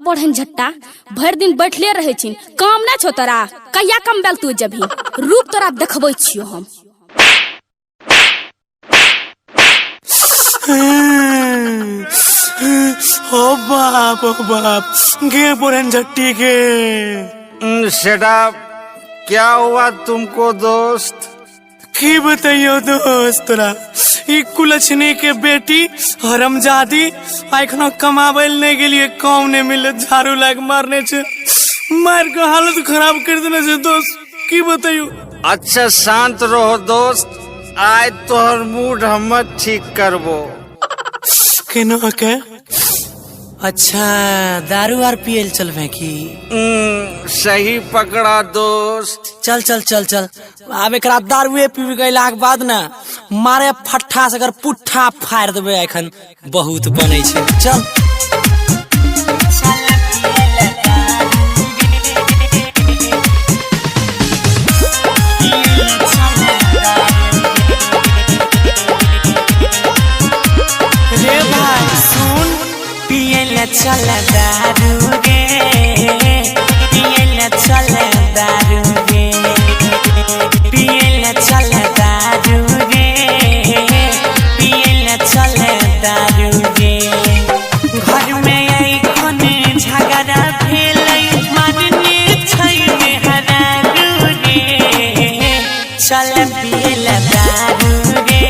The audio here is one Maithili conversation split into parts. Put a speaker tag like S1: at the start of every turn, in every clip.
S1: बढ़न झट्टा भरि दिन बैठले रहै छिन, काम नहि छौ तोरा? कहिया कमबेल तू जबही? रूप तोरा देखबै छियो हम।
S2: ओ बाप, ओ बाप गे, बोरन झट्टी के।
S3: सेटअप, क्या हुआ तुमको दोस्त?
S2: की बताइयो दोस्त तोरा, ई कुलछनी के बेटी हरमजादी एखनो कमाबै लए नहि गेलियै, काम नहि मिलले, झाड़ू लाग मारने छै, मार के हालत खराब कर देने छै दोस्त, की बताइयो।
S3: अच्छा शांत रहो दोस्त, आय तोहर मूड हमर ठीक करबो।
S2: केना के? अच्छा दारू आर पियल चलबे की?
S3: सही पकड़ा दोस्त।
S2: चल चल चल चल, आब एकरा दारुए पीबी गैलाके बाद ने मारे फट्ठा से अगर पुट्ठा फाड़ि देबै, एखन बहुत बनै छै, चल। रे भाई सुन, पियला चल दारू रे, पियला चल दारू रे, पियला चल दारू रे, पियला चल दारू रे। घर में एखन झगड़ा भेलै, मारने छै मेहरारू रे, चल पियला दारू रे,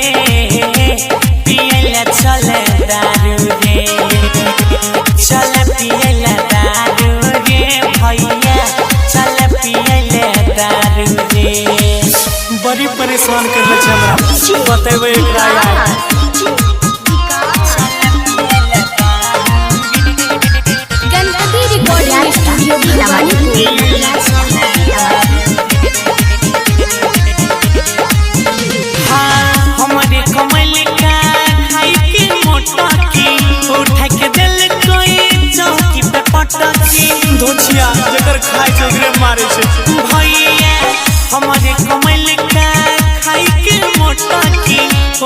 S2: पियला चल दारू रे, चल पियला दारू रे भैया, चल पियला दारू रे। बड़ी परेशान करले छै हमरा, बतेबै एकरा यार।
S1: Ganpati recording studio Bhawanipur.
S2: हाँ, हमरे कमल का खाई के मोटकी, उठा के दिल कोई चौकी पे पटकी। धोछिया जकर खाई छै ओकरे मारे छै। भैया हमरे कमल का खाई के मोटकी,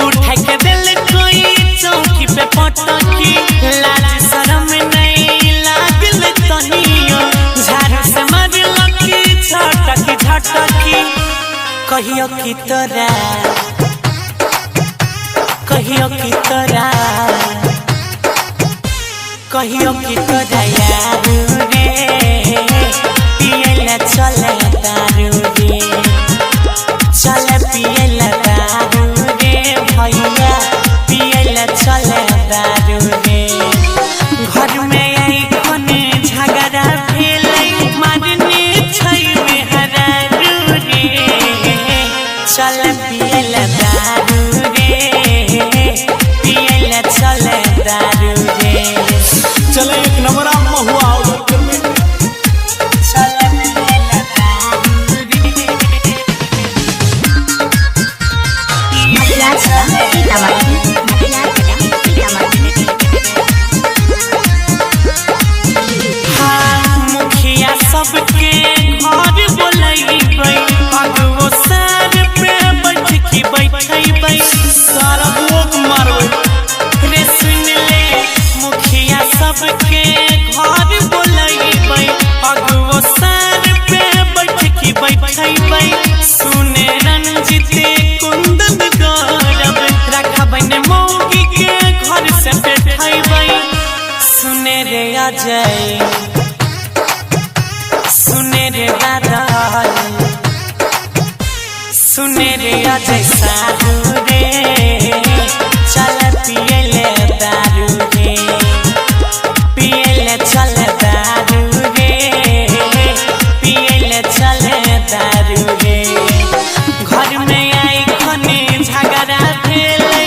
S2: उठा के दिल कोई चौकी पे पटकी। लाज शरम नहीं लागल तनियो, झाड़ू से मारलक झटकी झटकी। कहियो की तोरा, कहियो की तोरा, कहियो की तोरा यार रे, पियला चल दारू रे, चल पियला दारू रे भैया, पियला चल दारू रे। घर में एखन झगड़ा भेलै, मारने छै मेहरारू रे, चल पियला दारू रे, पियला चल दारू रे। चले एक नंबर आप महुआ ऑर्डर करबे। चल पियला दारू रे।
S4: सीतामढ़ी, सीतामढ़ी।
S2: हाँ, मुखिया सबके घर बोलैबै, अगुओ सर पे बैठ के बैठैबै, सारा भोग मारबै रे। सुन ले, मुखिया सबके घर बोलैबै, अगुओ सर पे बैठ के बैठैबै। सुने रंजित कुंदन गौरव, रखबै ने मौगी के घर से बैठैबै। सुने रे अजय, सुने रे बादल, सुने रे अजय साधु रे, चल पियले दारू रे, पियले चल दारू रे, पियले चल दारू रे। घर में आई खने झगड़ा भेलै,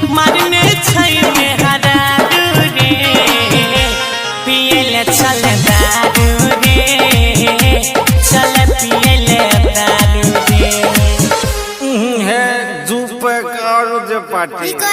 S2: मारने छै मेहरारू रे, पियले चल दारू रे, चल पियले दारू रे।
S3: है दू पैक और दे पार्टी।
S4: रिकॉर्डिंग।